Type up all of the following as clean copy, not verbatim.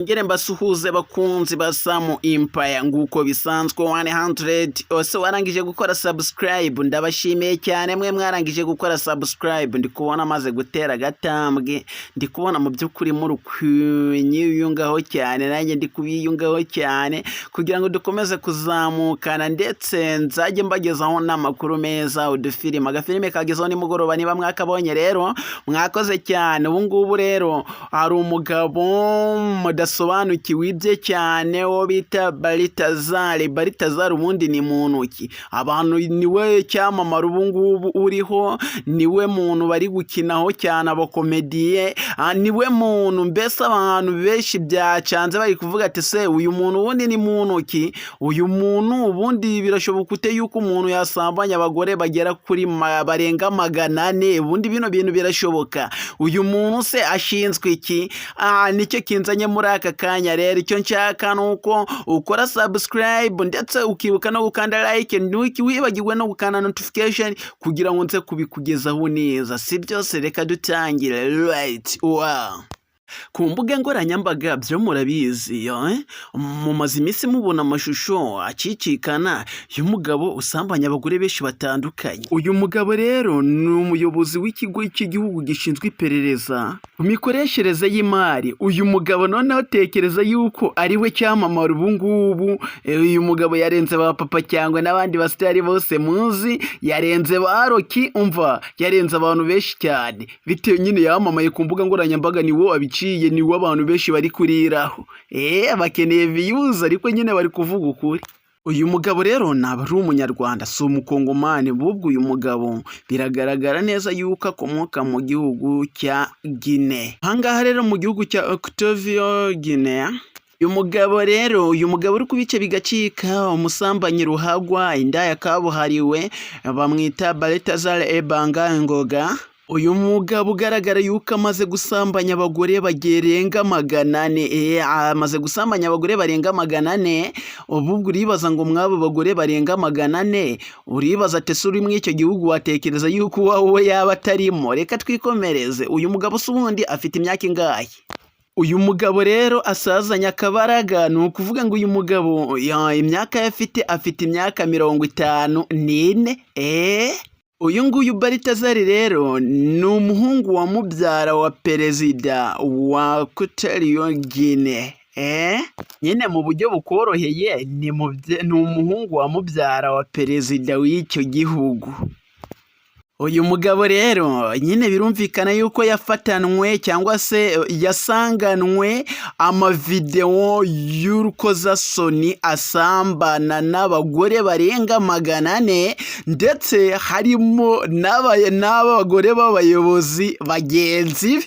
Ngere mbasuhuze, bakunzi ba Samu Empire, nguko bisanzwe 100 ose warangije gukora subscribe. Ndabashimiye cyane mwe mwarangije gukora subscribe. Ndi kubona amaze gutera agatambwe, ndi kubona mu by'ukuri muri kunyiyungaho cyane, nanjye ndi kubiyungaho cyane kugira ngo dukomeze kuzamukana, ndetse nzajye mbagezaho n'amakuru meza, udufilime, agafilime kagezeho nimugoroba. Niba mwakabonye rero, mwakoze cyane. Ubu ngubu rero hari umugabo mudasobanukiwe ibye cyane, wo bita Baritazari. Baritazari ubundi ni muntu ki? Abantu niwe cyamamara ubu ngubu uriho, niwe muntu bari gukinaho cyane abakomediye, niwe muntu mbese abantu benshi byacanze, bari kuvuga ati: "Se uyu muntu ubundi ni muntu ki? Uyu muntu ubundi birashoboka ute yuko umuntu yasambanya abagore bagera kuri barenga 400? Ubundi bino bintu birashoboka? Uyu muntu se ashinzwe iki?" Nicyo kinzanye muri aka kanya. Rero icyo nshaka ni uko ukora subscribe, ndetse ukibuka no gukanda like, ntiwibagirwe no gukanda notification kugira ngo nze kubikugezaho neza. Si byose, reka dutangire. Right, wow. Ku mbuga nkoranyambaga byo murabizi, eh? Mumaze iminsi mubona amashusho acicikana y'umugabo usambanya abagore benshi batandukanye. Uyu mugabo rero ni umuyobozi w'ikigo cy'igihugu gishinzwe iperereza ku mikoreshereze y'imari. Uyu mugabo noneho tekereza yuko ari we cyamamare ubu ngubu. Uyu mugabo yarenze ba Papa cyangwa n'abandi basitari bose muzi, yarenze ba Rocky, umva, yarenze abantu benshi cyane, bitewe nyine yamamaye ku mbuga nkoranyambaga, ni wo wabiciye, ni wo abantu benshi bari kuriraho. Bakeneye views, ariko nyine bari kuvuga ukuri. Uyu mugabo rero ntabwo ari umunyarwanda, si umukongomani, ahubwo uyu mugabo biragaragara neza yuko akomoka mu gihugu cya Guinea. Aha ngaha rero mu gihugu cya Equatorial Guinea. Uyu mugabo rero, uyu mugabo uri kubice bigacika, umusambanyi ruhagwa, indaya kabuhariwe, bamwita Baltazar Ebanga Ngoga. Uyu mugabo ugaragara yuko amaze gusambanya abagore barenga 400, amaze gusambanya abagore barenga 400. Ubu uribaza ngo mw'abo bagore barenga 400, uribaza ati: "Ese uri muri icyo gihugu watekereza yuko uwawe yaba atarimo?" Reka twikomereze. Uyu mugabo se ubundi afite imyaka ingahe? Uyu mugabo rero asazanye akabaraga, ni ukuvuga ngo uyu mugabo imyaka ye afite imyaka 54. Uyu nguyu Baritazari rero ni umuhungu wa mubyara wa perezida wa Equatorial Guinea. Nyine mu buryo bukoroheye ni umuhungu wa mubyara wa perezida w'icyo gihugu. Uyu mugabo rero nyine birumvikana yuko yafatanwe cyangwa se yasanganwe amavidewo y'urukozasoni asambana n'abagore barenga 400, ndetse harimo n'abagore b'abayobozi bagenzi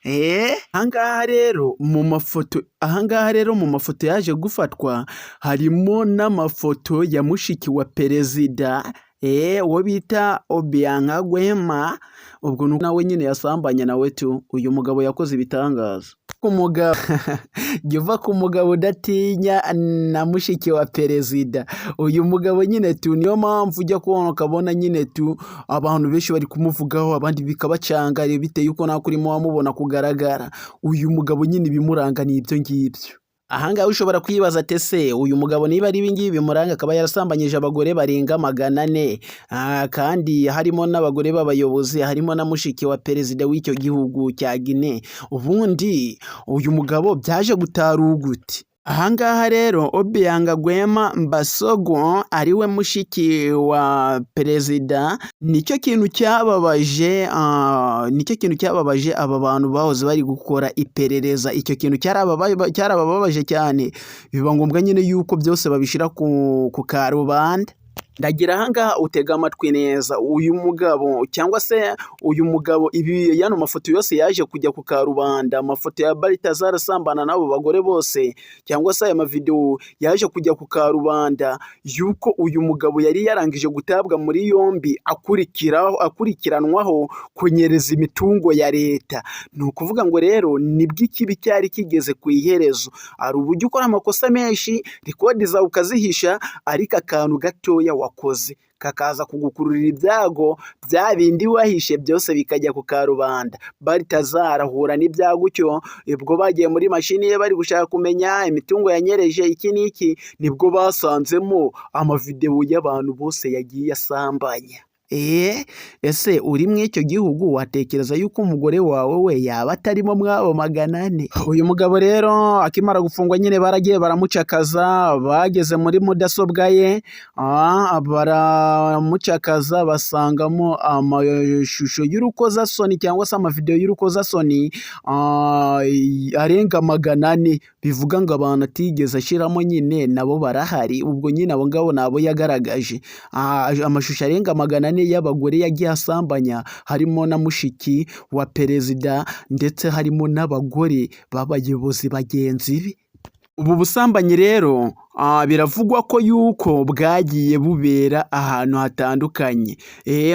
be. Ahangaha rero mu mafoto yaje gufatwa harimo n'amafoto ya mushiki wa perezida, uwo bita Obiang Nguema, ubwo nawe nyine yasambanye nawe tu. Uyu mugabo yakoze ibitangaza. Umugabo jya uva ku mugabo udatinya na mushiki wa perezida. Uyu mugabo nyine tu, niyo mpamvu ujya kubona ukabona nyine tu abantu benshi bari kumuvugaho, abandi bikabacanga bitewe uko nawe urimo wamubona kugaragara. Uyu mugabo nyine ibimuranga ni ibyo ngibyo. Ahangaha ushobora kwibaza ati: "Ese uyu mugabo niba ari ibingibi bimuranga, akaba yarasambanyije abagore barenga 400, kandi harimo n'abagore b'abayobozi, harimo na mushiki wa perezida w'icyo gihugu cya Guinea, ubundi uyu mugabo byaje gutaruka gute?" Ahangaha rero Obiang Nguema Mbasogo, ariwe mushiki wa perezida, nicyo kintu cyababaje aba bantu bahoze bari gukora iperereza. Icyo kintu cyarabababaje cyane, biba ngombwa nyine yuko byose babishyira ku karubanda. Ndagira ahangaha utega amatwi neza. Uyu mugabo cyangwa se uyu mugabo, ibi yano mafoto yose yaje kujya ku karubanda, amafoto ya Baltazar asambana n'abo bagore bose, cyangwa se aya mavidewo yaje kujya ku karubanda yuko uyu mugabo yari yarangije gutabwa muri yombi, akurikiraho akurikiranwaho kunyereza imitungo ya leta. Ni ukuvuga ngo rero nibwo ikibi cyari kigeze ku iherezo. Hari uburyo ukora amakosa menshi, record zawe ukazihisha, ariko akantu gatoya wakoze kakaza kugukururira ibyago, bya bindi wahishe byose bikajya ku karubanda. Baltazar ahura n'ibyago utyo. Ubwo bagiye muri mashini ye bari gushaka kumenya imitungo yanyereje, iki n'iki, nibwo basanzemo amavidewo y'abantu bose yagiye asambanya. Ese uri muri icyo gihugu, watekereza yuko umugore wawe we yaba atarimo mw'abo 400? Uyu mugabo rero akimara gufungwa nyine, baragiye baramucakaza, bageze muri mudasobwa ye baramucakaza, basangamo amashusho y'urukozasoni cyangwa se amavidewo y'urukozasoni arenga 400. Bivuga ngo abantu atigeze ashyiramo nyine nabo barahari. Ubwo nyine abo ngabo ni abo yagaragaje. Amashusho arenga 400 y'abagore yagiye asambanya, harimo na mushiki wa perezida, ndetse harimo n'abagore b'abayobozi bagenzi be. Ubu busambanyi rero biravugwa ko yuko bwagiye bubera ahantu hatandukanye,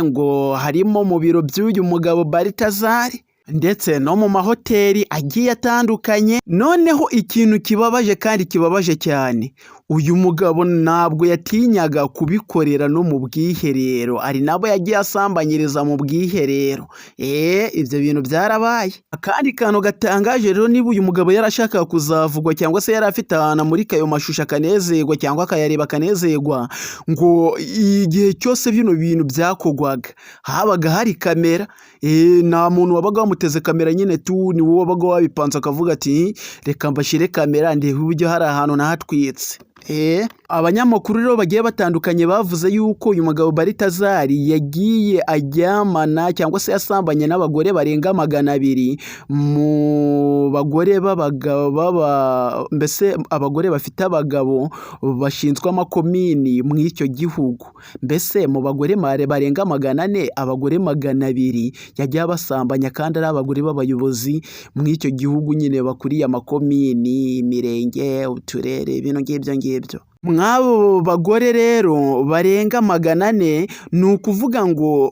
ngo harimo mu biro by'uyu mugabo Baltazar, ndetse no mu mahoteli agiye atandukanye. Noneho ikintu kibabaje kandi kibabaje cyane, uyu mugabo ntabwo yatinyaga kubikorera no mu bwiherero, ari nabo yagiye asambanyiriza mu bwiherero. Ibyo bintu byarabaye. Akandi kantu gatangaje rero, niba uyu mugabo yarashakaga kuzavugwa cyangwa se yari afite ahantu amurika ayo mashusho akanezerwa cyangwa akayareba akanezerwa, ngo igihe cyose bino bintu byakorwaga habaga hari kamera. Nta muntu wabaga wamuteze kamera nyine tu, ni wowe wabaga wabipanze akavuga ati: "Reka mbashyire kamera ndebe uburyo hari ahantu nahatwitse." Abanyamakuru rero bagiye batandukanye bavuze yuko uyu mugabo Baltazar yagiye aryamana cyangwa se yasambanye n'abagore barenga 200, mu bagore b'abagabo baba, mbese abagore bafite abagabo bashinzwe amakomini mu icyo gihugu. Mbese mu bagore barenga 400, abagore 200 yagiye abasambanya, kandi ari abagore b'abayobozi mu icyo gihugu nyine, bakuriye amakomini, imirenge, uturere, ibintu ngibyo ngibyo. Mw'abo bagore rero barenga 400, ni ukuvuga ngo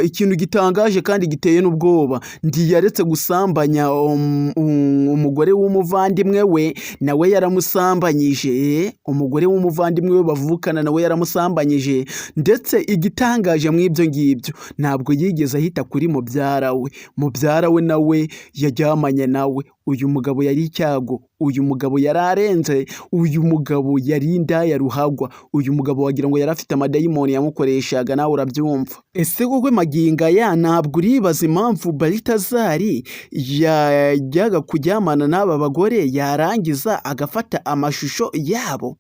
ikintu gitangaje kandi giteye n'ubwoba, ntiyaretse gusambanya umugore w'umuvandimwe we, nawe yaramusambanyije. Umugore w'umuvandimwe we bavukana nawe yaramusambanyije. Ndetse igitangaje mu ibyo ngibyo, ntabwo yigeze ahita kuri mubyara we. Mubyara we nawe yaryamanye nawe. Uyu mugabo yari icyago, uyu mugabo yari arenze, uyu mugabo yari indaya ruhagwa, uyu mugabo wagira ngo yari afite amadayimoni yamukoreshaga, nawe urabyumva. Ese wowe magingo aya ntabwo uribaza impamvu Baltazar yajyaga kuryamana n'aba bagore, yarangiza agafata amashusho yabo?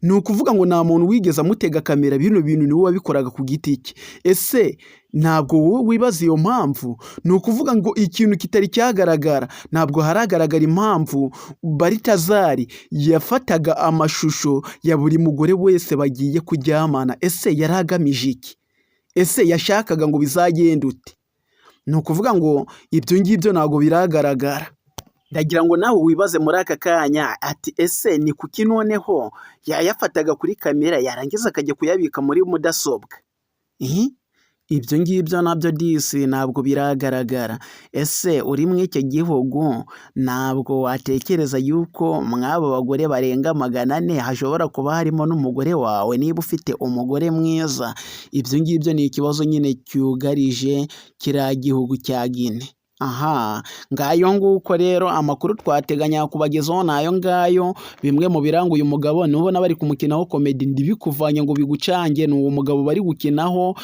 Ni ukuvuga ngo nta muntu wigeze amutega kamera, bino bintu niwe wabikoraga ku giti cye. Ese ntabwo wowe wibaza iyo mpamvu? Ni ukuvuga ngo ikintu kitari cyagaragara, ntabwo haragaragara impamvu Baltazar yafataga amashusho ya buri mugore wese bagiye kuryamana. Ese yari agamije iki? Ese yashakaga ngo bizagende ute? Ni ukuvuga ngo ibyo ngibyo ntabwo biragaragara. Ndagira ngo nawe wibaze muri aka kanya ati: "Ese ni kuki noneho yayafataga kuri kamera, yarangiza akajya kuyabika muri mudasobwa?" Ibyo ngibyo nabyo disi ntabwo biragaragara. Ese uri muri icyo gihugu, ntabwo watekereza yuko mw'abo bagore barenga 400 hashobora kuba harimo n'umugore wawe, niba ufite umugore mwiza? Ibyo ngibyo ni ikibazo nyine cyugarije kiriya gihugu cya Guinée. Aha ngayo nguko rero, amakuru twateganya kubagezaho ni ayo ngayo. Bimwe mu biranga uyu mugabo, nubona bari kumukinaho comedy, ntibikuvanye ngo bigucange, ni uwo mugabo bari gukinaho,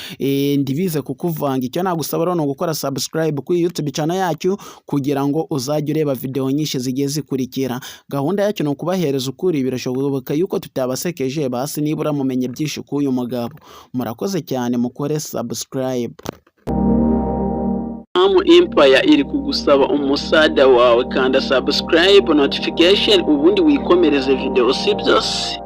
ndibize kukuvanga. Icyo nagusaba rero ni ugukora subscribe kuri YouTube channel yacu kugira ngo uzajye ureba video nyinshi zigiye zikurikira. Gahunda yacu ni ukubahereza ukuri. Birashoboka yuko tutabasekeje, basi nibura mumenye byinshi k'uyu mugabo. Murakoze cyane, mukore subscribe. Am Empire iri kugusaba umusada wawe, kanda subscribe, notification, ubundi wikomereze video, si byose.